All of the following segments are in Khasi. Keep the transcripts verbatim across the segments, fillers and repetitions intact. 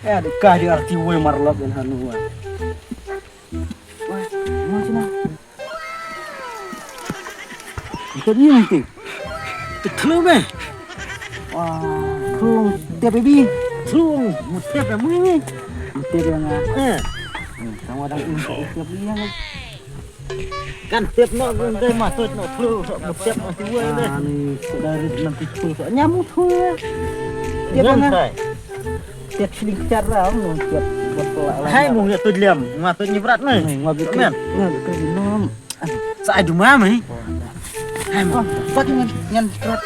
Eh, di ka di arti woi marlok in hanu wa. Wah, mau sini. Itu dia nanti. Itu me. Wah, tung tiap baby. Tung, mutep ya mui ni. Mutep ya nga. Eh. Hmm, sama dang ini tiap dia. Kan tep no gun dai ma tot no thu, mo tep no thu ne. Ani, saudara nanti thu, nyam thu. Tiap na. Tiap siling cara no tiap buat pelak. Hai mo ya tu liam, ma tu ni berat ni. Ni ngwa bitu. Men. Ngwa bitu nom. Sa adu ma mai. Hai mo. Pati ngan ngan berat.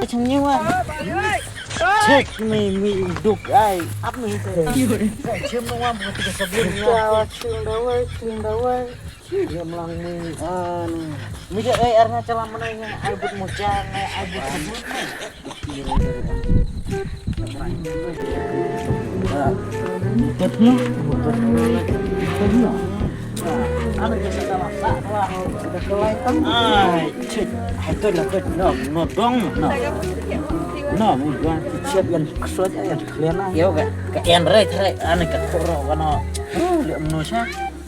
Chang nyewa. Check me, me duk ai. Ap me. Chim no wa mo tiga sabun. Chim dawai, chim dawai. Chim lang me. An. Me de ai ar nga chalam mana nga ai but mo chang ai but sabun. Ai, cik. Hai, tu lah, tu. No, no, dong, no. No, mu gua cek yang kesuat, yang kelena. Yo, ka, ka en rai, rai, ane ka koro, kano. Oh, lihat menu sha.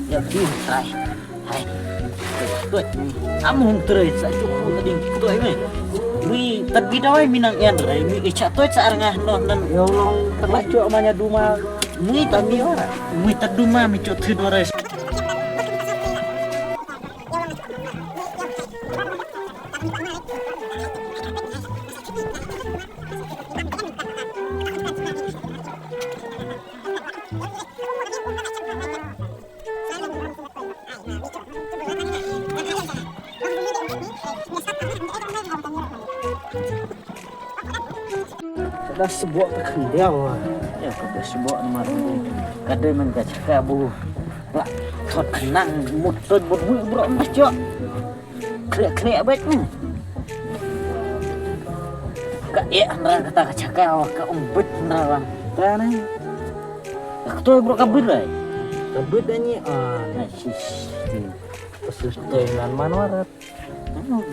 Ya, di, rai. Hai. Tuh. Am hung trei sa cukup tadi tuh ini. Mi tapi dawai minang en rai mi icha tuh sa arngah noh nan. Ya Allah, terlak cuak manya duma. Mi tapi ora. Mi taduma mi cuak tu dua rai. Ka da sboh ka khyndiaw. Ya, ka da sboh namar ka dei man ka chaka bu. La thot khnang mut thot bu bu bro ma chok. Khlek khlek bek ni. Ka eh hynra kata ka chaka wa ka um bit hynra wa. Ta ne. Ka toi bro ka bit lai. Ka bit ani ah. Na shish. Pas toi nan man warat. Hmm.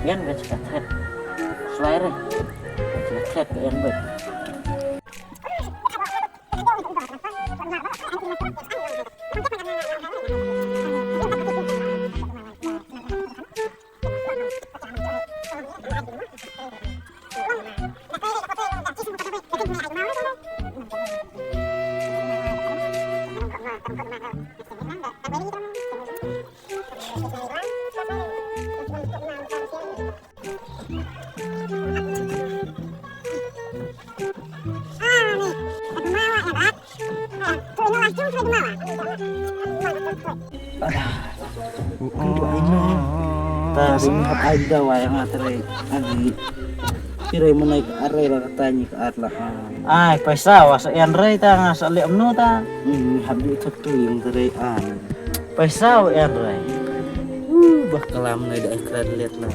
Yan ka chaka thet. Slai re. Chaka thet ka yan bit. Ta ring hap ai da wa yang atre. Ani. Kire menai ka are la kata ni ka at la. Ai, paisa wa sa en rei ta nga sa leh mnu ta. Hmm, hap di thot tu yang atre. Ai. Paisa wa en rei. Uh, bah kalam nai da kra let la.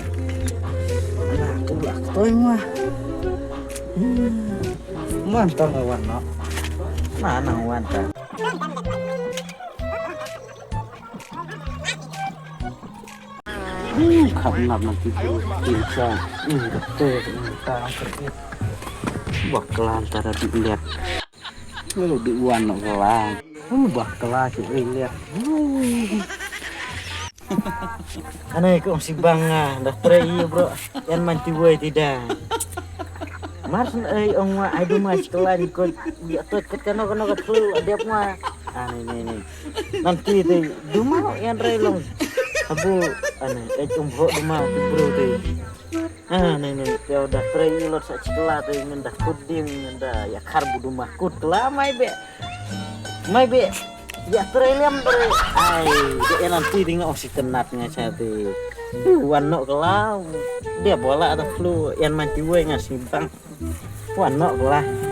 Ala ku la ktoi ma. Hmm. Man tang wan no. Na nang wan ta. Hmm, khap nap na ti ti cha. Hmm, doktor, hmm, ta ang kerti. Bah kalam ta da di let. Lalu di wan no kalam. Hmm, bah kalam ki let. Hmm. Ane ko si bang ah, da trei bro. Yan man ti wei ti da. Mar sun ei ong wa ai du ma chiklan ko ya tot kat kano kano ka tlu adep ma. Ane ne ne. Nanti te du ma yan rei long. Abu ane ei ong ho du ma ti bro te. Ane ne te da trei lot sa chikla te ngan da kudim ngan da ya khar bu du ma kut kla mai be. Mai be. Ya trei lem trei. Ai, de enan ti ding o si kenat nga cha ti. Wan nok kelau. Dia bola ta flu yan man ti wei nga si bang. Wan nok kelau.